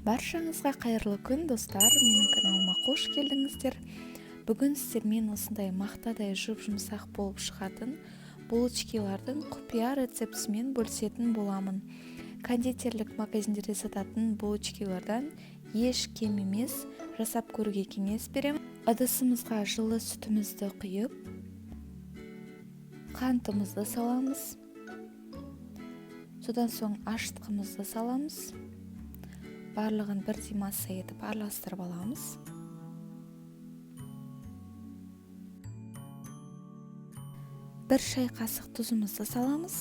Баршаңызға қайырлы күн, достар! Менің каналыма қош келдіңіздер. Бүгін сіздермен осындай мақтадай жұп-жұмсақ болып шығатын булочкилардың құпия рецептісімен бөлісетін боламын. Кондитерлік магазиндерде сататын булочкилардан еш кем емес, жасап көруге кеңес беремін. Ыдысымызға жылы сүтімізді құйып, қантымызды саламыз. Содан соң ашытқымызды саламыз. Барлығын бірдей масса етіп араластырып аламыз. Бір шай қасық тұзымызды саламыз.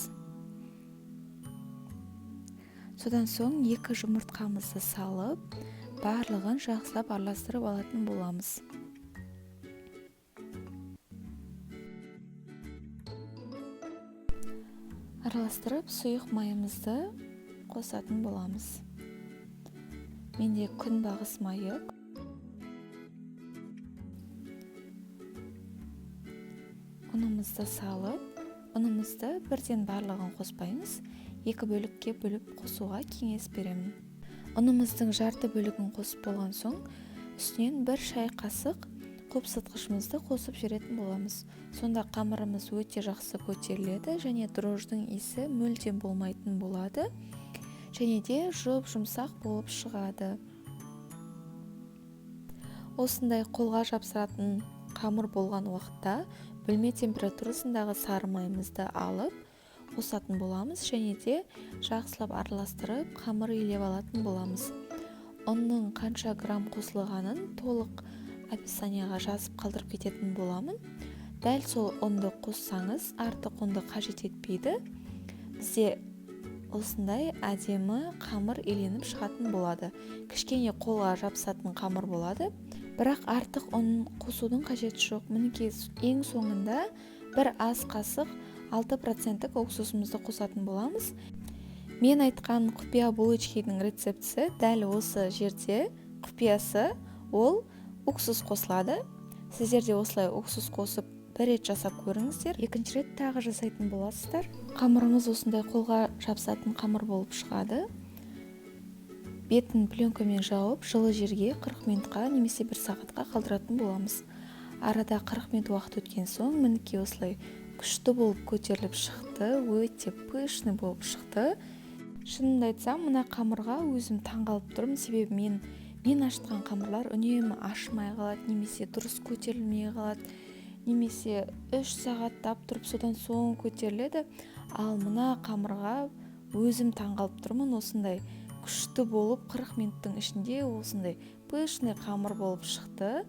Содан соң 2 жұмыртқамызды салып, барлығын жақсылап араластырып алатын боламыз. Араластырып, сұйық майымызды қосатын боламыз. Менде күнбағыс майы. Ұнымызды салып, ұнымызды бірден барлығын қоспаймыз, 2 бөлікке бөліп қосуға кеңес беремін. Ұнымыздың жарты бөлігін қосып болған соң, үстінен 1 шай қасық қопсытқышымызды қосып жіберетін боламыз. Сонда қамырымыз өте жақсы көтеріледі және дрожждың иісі мүлдем болмайтын болады. Және де жұп-жұмсақ болып шығады. Осындай қолға жапсыратын қамыр болған уақытта бөлме температурасындағы сары майымызды алып қосатын боламыз және де жақсылап араластырып қамыр илеп алатын боламыз. Ұнның қанша грамм қосылғанын толық описанияға жазып қалдырып кететін боламын. Дәл сол ұнды қоссаңыз, артық ұнды қажет етпейді. Бізде осындай әдемі қамыр иленіп шығатын болады. Кішкене қолға жабысатын қамыр болады, бірақ артық ұн қосудың қажеті жоқ. Мінекей, ең соңында бір ас қасық 6% уксусымызды қосатын боламыз. Мен айтқан құпия булочкидің рецептісі дәл осы жерде, құпиясы ол уксус қосылады. Сіздер де осылай уксус қосып бір рет жасап көріңіздер, екінші рет тағы жасайтын боласыздар. Қамырымыз осындай қолға жабысатын қамыр болып шығады. Бетін пленкамен жауып, жылы жерге 40 минутқа немесе 1 сағатқа қалдыратын боламыз. Арада 40 минут уақыт өткен соң, мінекей осылай күшті болып көтеріліп шықты, өте пышный болып шықты. Шынымды айтсам, мына қамырға өзім таңғалып тұрмын, себебі мен ашытқан қамырлар үнемі ашымай қалады, немесе дұрыс көтерілмей қалады, немесе 3 сағаттап тұрып содан соң көтеріледі. Ал мына қамырға өзім таңғалып тұрмын, осындай күшті болып 40 минуттың ішінде осындай пышный қамыр болып шықты.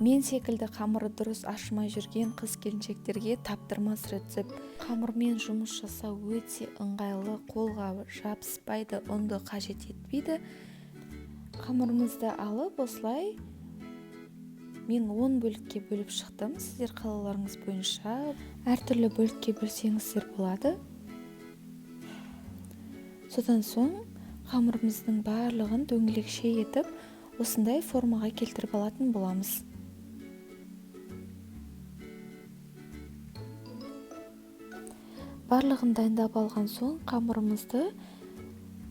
Мен секілді қамыры дұрыс ашымай жүрген қыз келіншектерге таптырмас рецепт. Қамырмен жұмыс жасау өте ыңғайлы, қолға жабыспайды, ұнды қажет етпейді. Қамырымызды алып осылай мен 10 бөлікке бөліп шықтым. Сіздер қалауларыңыз бойынша әртүрлі бөлікке бөлсеңіздер болады. Содан соң қамырымыздың барлығын дөңгелекше етіп осындай формаға келтіріп алатын боламыз. Барлығын дайындап алған соң қамырымызды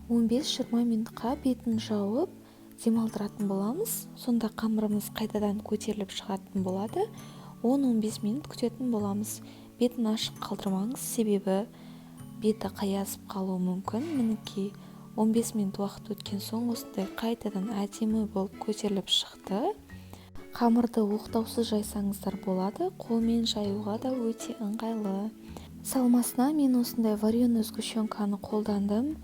15-20 минутқа бетін жауып демалдыратын боламыз. Сонда қамырымыз қайтадан көтеріліп шығатын болады. 10-15 минут күтетін боламыз. Бетін ашық қалдырмаңыз, себебі беті қаясып қалуы мүмкін. Мінекей 15 минут уақыт өткен соң осындай қайтадан әдемі болып көтеріліп шықты. Қамырды оқтаусыз жайсаңыздар болады, қолмен жаюға да өте ыңғайлы. Салмасына мен осындай вареный сгущенканы қолдандым.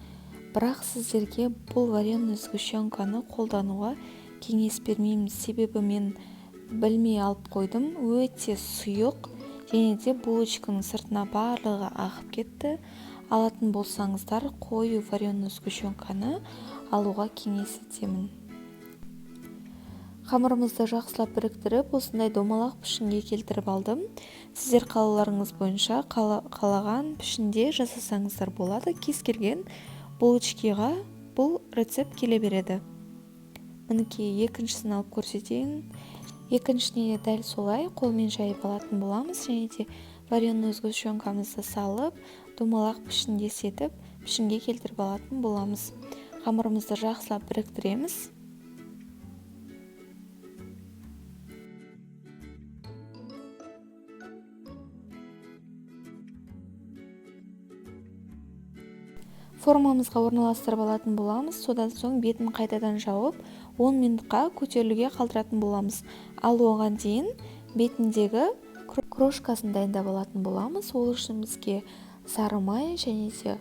Бірақ сіздерге бұл вареный сгущенканы қолдануға кеңес бермеймін, себебі мен білмей алып қойдым. Өте сұйық және де булочканың сыртына барлығы ағып кетті. Алатын болсаңыздар, қою вареный сгущенканы алуға кеңес етемін. Қамырымызды жақсылап біріктіріп, осындай домалақ пішінге келтіріп алдым. Сіздер қалауларыңыз бойынша қалаған пішінде жасасаңыздар болады. Кез келген булочкиға бұл рецепт келе береді. Мінекей екіншісін алып көрсетейін. Екіншісіне де дәл солай қолмен жайып алатын боламыз және де вареный сгущенкамызды салып, домалақ пішінде сетіп, пішінге келтіріп алатын боламыз. Қамырымызды жақсылап біріктіреміз. Формамызға орналастырып алатын боламыз. Содан соң бетін қайтадан жауып, 10 минутқа көтерілуге қалдыратын боламыз. Ал оған дейін бетіндегі крошкасын дайындап алатын боламыз. Ол үшін бізге сары май және де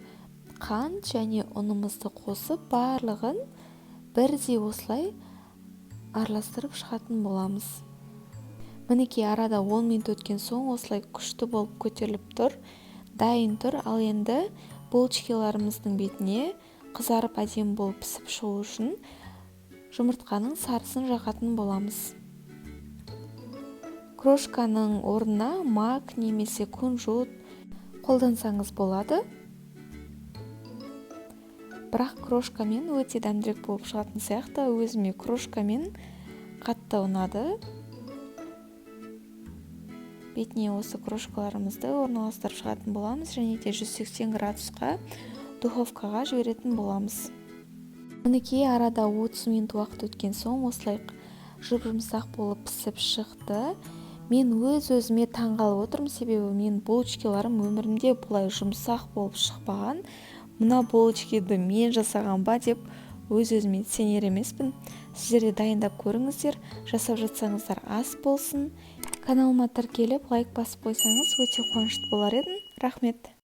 қант және ұнымызды қосып, барлығын бірдей осылай араластырып шығатын боламыз. Мінекей, арада 10 минут өткен соң осылай күшті болып көтеріліп тұр, дайын тұр. Ал енді булочкаларымыздың бетіне қызарып әдемі болып пісіп шығу үшін жұмыртқаның сарысын жағатын боламыз. Крошканың орнына мак немесе кунжут қолдансаңыз болады. Бірақ крошкамен өте дәмдірек болып шығатын сияқты. Өзіме крошкамен қатты ұнады. Бетіне осы крошкаларымызды орналастырып шығатын боламыз және де 180 градусқа духовкаға жіберетін боламыз. Мінекей, арада 30 минут уақыт өткен соң осылай жұп-жұмсақ болып пісіп шықты. Мен өз-өзіме таңғалып отырмын, себебі мен булочкаларым өмірімде бұлай жұмсақ болып шықпаған. Мына булочкиді мен жасаған ба деп өз-өзіме сенер емеспін. Сіздер де дайындап көріңіздер, жасап жатсаңыздар ас болсын. Каналыма тіркеліп, лайк басып қойсаңыз өте қуанышты болар едім. Рахмет.